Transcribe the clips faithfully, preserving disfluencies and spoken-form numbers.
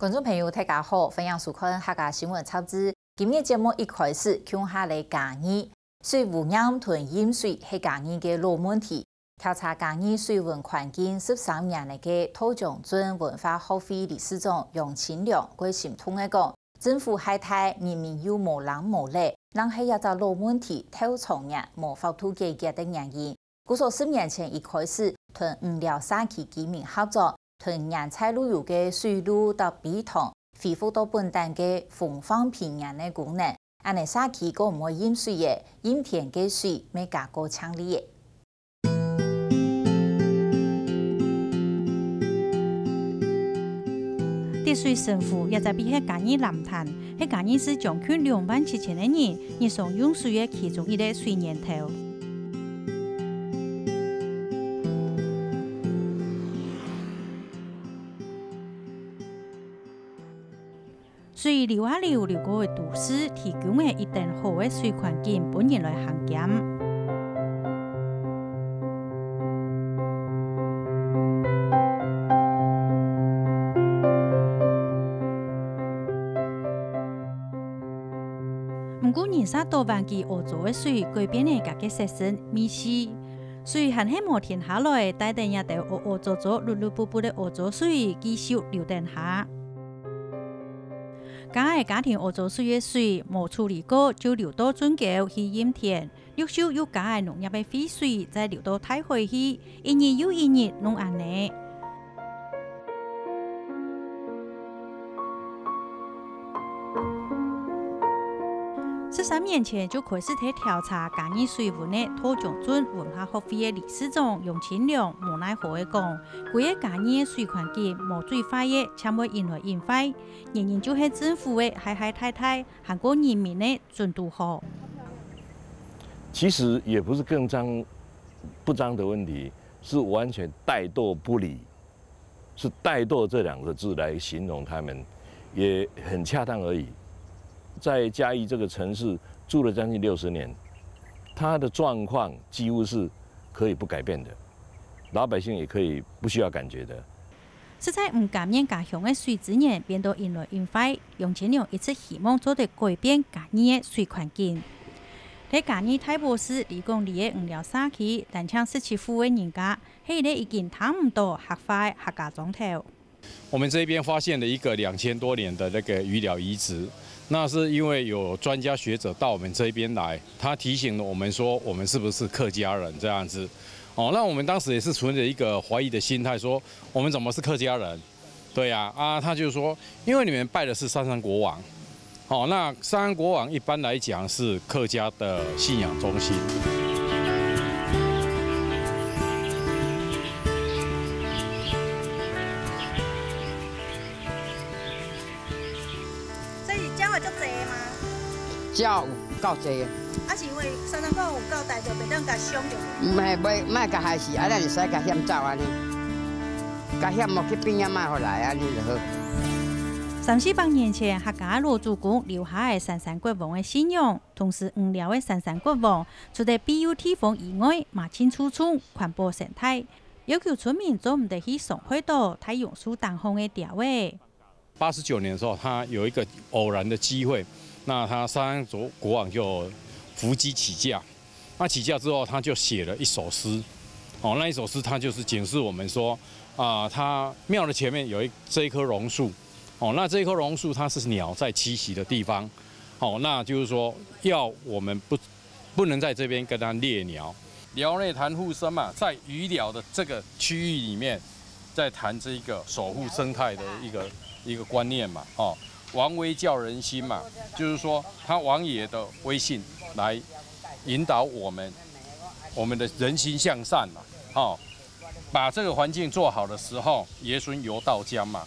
觀眾朋友，大家好，歡迎收看客家新聞雜誌。今日節目一開始，共下來嘉義。水污染同飲水係嘉義个老問題。調查嘉義水文環境十三年个桃江鎮文化學會理事長楊清良蓋心痛个講，政府害大，人民又無零無落，正係這隻老問題透長年無法度解決个原因。 故所十年前一開始，同五寮社區居民合作，同原在路由个水路到陂塘，恢復到本旦个風況平原个功能。恁呢社區過毋會淹水了，淹田个水乜加過淨俐了。 滴水成湖，這隻位係嘉義南壇，係嘉義市將近兩萬七千个人日常用水个其中一個水源頭。 水流啊流，流過个都市，提供个一等好个水環境，分人來行兼。毋過，人煞多忘記屙糟个水，改變了佢个色身、味緒。水還係無停下來，帶等這兜屙屙糟糟、滷滷汏汏个屙糟水，繼續流等下。 加个家庭屙糟水个水，無處理過就流到圳溝去淹田，陸續又加个農業个廢水，再流到大海去，一日又一日攏恁呢。十三年前就開始在調查嘉義水文个桃江鎮文化學會个理事長楊清良無奈何个講，歸个嘉義个水環境無水壞个，正會引來引壞。 原因就係政府个害害大大，還過人民个準堵好。其實也不是更髒不髒的問題，是完全怠惰不理，是怠惰這兩個字來形容他們，也很恰當而已。在嘉義這個城市住了將近六十年，他的狀況幾乎是可以不改變的，老百姓也可以不需要感覺的。 實在毋甘願家鄉个水資源變到引來引壞，楊清良一直希望做得改變嘉義个水環境。在嘉義大埔市里公里个五寮社區，單淨十七戶个人家，係一個已經聽毋到客話个客家庄頭。我們這邊發現了一個兩千多年的那個魚寮遺址，那是因為有專家學者到我們這邊來，他提醒了我們說，我們是不是客家人這樣子。哦，那我們當時也是存著一個懷疑的心態，說我們怎麼是客家人？對呀，啊，他就說，因為你們拜的是三山國王，哦，那三山國王一般來講是客家的信仰中心。所以鳥仔足濟嗎？鳥有夠濟啊。啊，是因為三山國王有夠大，就袂當共傷著。毋係，袂，莫共害死，啊，咱會使共遣走安尼。共遣無去邊仔，莫予來，安尼就好。三四百年前，客家老祖公留下个三山國王个信仰，同時五寮个三山國王，除了庇佑地方以外，嘛盡注重環保生態，要求村民做毋得去傷害到大榕樹頂項个鳥仔。 八十九年的時候，他有一個偶然的機會，那他三山國王就伏擊起駕。那起駕之後，他就寫了一首詩。哦，那一首詩他就是警示我們說，啊，他廟的前面有一這一棵榕樹，哦，那這一棵榕樹它是鳥在棲息的地方，哦，那就是說要我們不不能在這邊跟牠獵鳥。寮內潭護生嘛，在魚寮的這個區域裡面，在談這一個守護生態的一個一個觀念嘛，哦，王威教人心嘛，就是說他王爺的威信來引導我們，我們的人心向善嘛，哦，把這個環境做好的時候，爺孫遊到江嘛。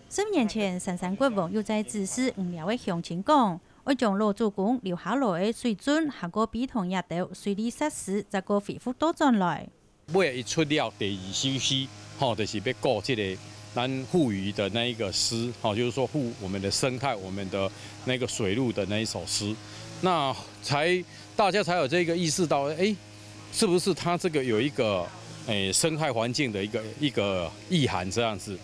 十年前，三山國王又再指示五寮个鄉親講， 愛將老祖公留下來个水圳，行過陂塘這兜水利設施，再過恢復倒轉來。尾仔伊出了第二首詩，吼，就是欲顧這個咱護魚的那一個詩，吼，就是說護我們的生態、我們的那個水路的那一首詩。那才大家才有這個意識到，欸，是不是它這個有一個欸生態環境的一個一個意涵這樣子？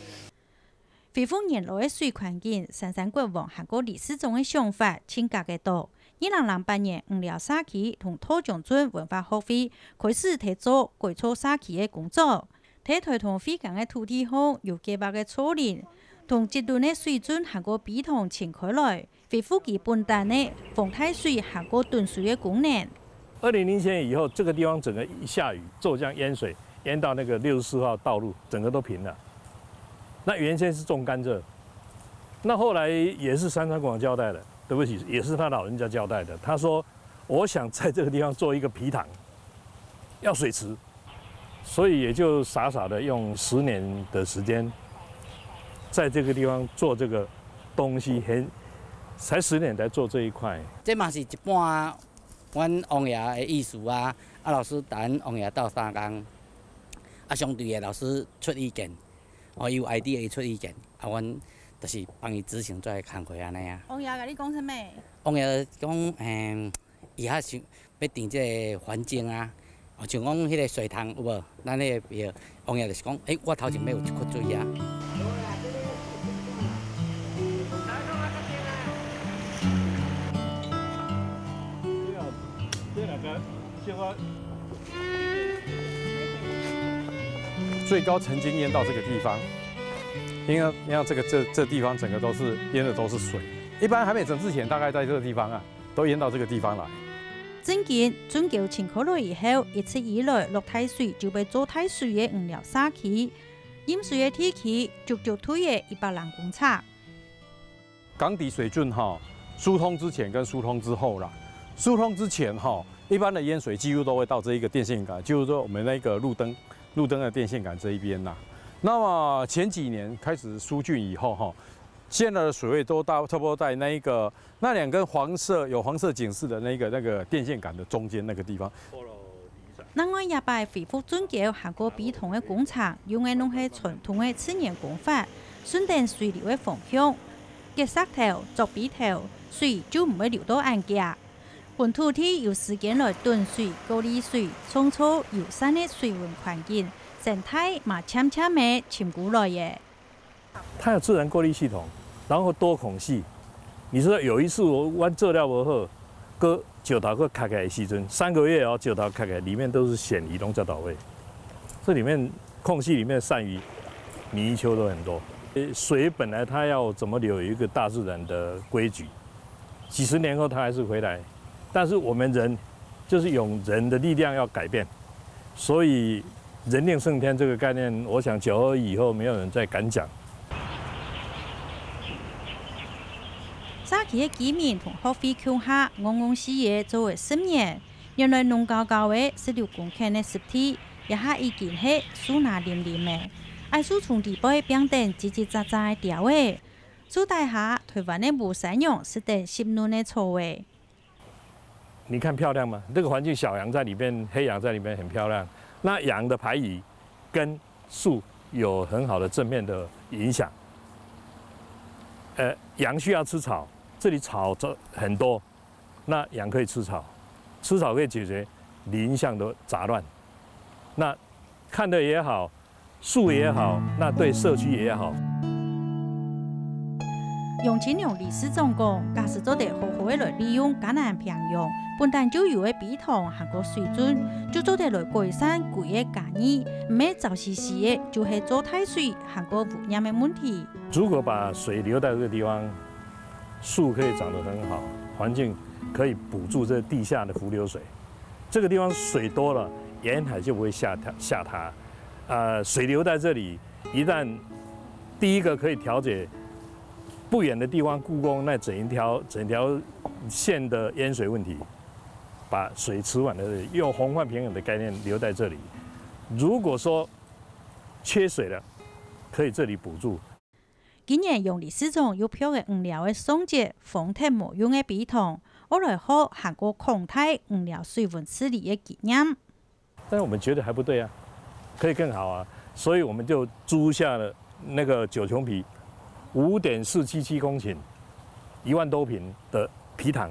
恢復原來个水環境，三山國王還過理事長个想法，盡遽个到。二零零八年，吳寮社區同桃江鎮文化學會開始在做改造社區个工作。在台東會江个土地項，有計畫个造林，同積澱个水圳還過陂塘清開來， 恢復佢本旦个防大水還過囤水个功能。二零零七年以後，這個地方整個一下雨，就像淹水，淹到那個六十四號道路，整個都平了。那原先是種甘蔗，那後來也是三山國王交代的，對不起，也是他老人家交代的。他說，我想在這個地方做一個陂塘，要水池，所以也就傻傻的用十年的時間，在這個地方做這個東西，很，才十年才做這一塊。這嘛是一半阮王爺的意思啊，啊老師佮阮王爺鬥相共，啊相對的老師出意見，哦，有idea伊出意見，啊阮就是幫伊執行做工課按呢啊。王爺佮你講啥物？王爺講，誒，伊較想欲定這个環境啊，哦，像講彼个水塘有無？咱彼个廟，王爺就是講，誒，我頭前欲有一窟水啊。 最高曾经淹到这个地方，因为因为这个这这地方整个都是淹的都是水。一般还没整治前，大概在这个地方啊，都淹到这个地方来。正經，圳溝清開來以後，一直以來落大水就會做大水个吳寮社區，淹水个地區足足退了一百零公尺。 港底水圳哈，疏通之前跟疏通之后啦。疏通之前哈，一般的淹水几乎都会到这一个电线杆，就是说我们那个路灯，路灯的电线杆这一边啦。那么前几年开始疏浚以后哈，现在的水位都大差不多在那一个那两根黄色有黄色警示的那个那个电线杆的中间那个地方。 另外，這擺恢復圳溝還過陂塘个工程，用个攏係傳統个自然工法，順等水流个方向，結石頭、鑿陂頭，水就毋會流到恁遽。分土地有時間來囤水、過濾水，創造友善个水文環境，生態嘛漸漸仔尋過來了。 它有自然过滤系统，然后多孔隙。你知道有一次我阮做了无好，个石頭个卡起来的时阵，三个月哦，石头卡起来，里面都是咸鱼，拢在倒位。这里面空隙里面鳝鱼、泥鳅都很多。呃，水本来它要怎么流，有一个大自然的规矩，几十年后它还是回来，但是我们人就是用人的力量要改变，所以人定胜天这个概念，我想九二一以后没有人再敢讲。 社區个居民同學會共下，戇戇試仔做了十年，原來攏高高个十六公頃个濕地，這下已經係樹林林仔，矮樹叢底背並等吱吱喳喳个鳥仔。樹底下，台灣个烏山羊食等濕潤个草仔。 你看漂亮吗？这个环境，小羊在里面，黑羊在里面很漂亮。那羊的排遗跟树有很好的正面的影响。呃，羊需要吃草，这里草很多，那羊可以吃草，吃草可以解决林相的杂乱。那看的也好， 树也好，那对社区也好。楊清良理事長講，假使做得好好个來利用嘉南平洋本旦就有个陂塘還過水圳，就做得來改善歸个嘉義，毋係燥死死个，就係做大水還過污染个問題。如果把水留在这个地方，树可以长得很好，环境可以补助这地下的伏流水。这个地方水多了，沿海就不会下塌下塌。呃，水流在这里，一旦第一个可以调节不远的地方故宫那整一条整条线的淹水问题，把水池往那里，用洪患平衡的概念留在这里。如果说缺水了，可以这里补助。 今年楊理事長又標个吳寮个上節荒忒無用个陂塘，愛來學還過擴大吳寮水文治理个經驗。但是我们觉得还不对啊，可以更好啊，所以我们就租下了那个九琼陂五点四七七公顷，一万多坪的陂塘。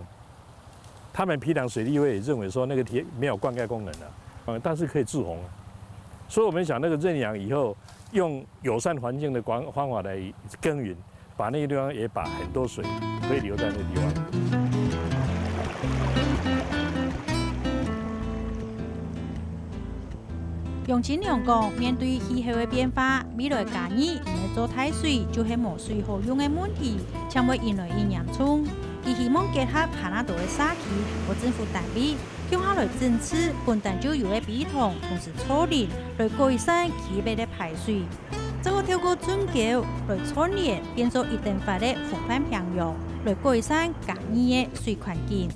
他们陂塘水利会也认为说那个地没有灌溉功能了，呃，但是可以治洪啊。所以我们想那个认养以后，用友善环境的管-，方法来耕耘，把那个地方也把很多水可以留在那个地方。楊金良講，面對氣候个變化，未來嘉義毋係做大水，就係無水好用个問題，將會越來越嚴重。佢希望結合還較多个社區和政府單位，共下來整治本旦就有个陂塘，同時造林，來改善區域个排水。再過透過圳溝來串聯，變做一等闊个風範平洋，來改善嘉義个水環境。